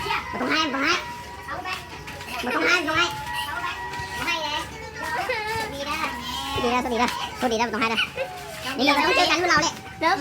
Mus too haib, mus too haib. Mus too haib, mus too haib. Mus haib li. Xub dis da, xub dis da, xub dis da, mus too haib da. Nws yog tau lub tsev cai lub laus li. Nyob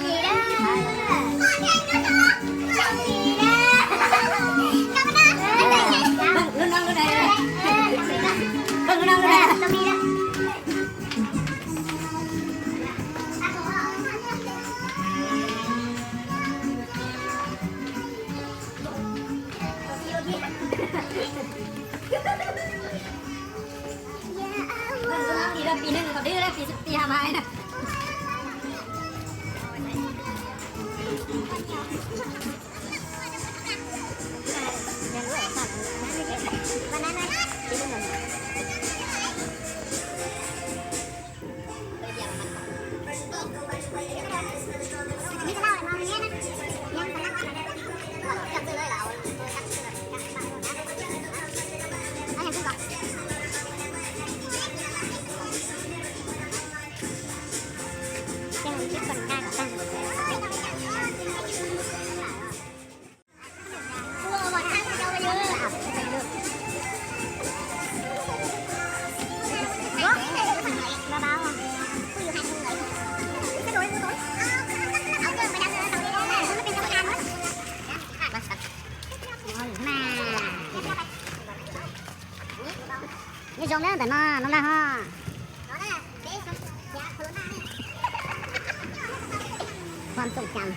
zoo na ntawm no, no na ho. Khoom txoom cam.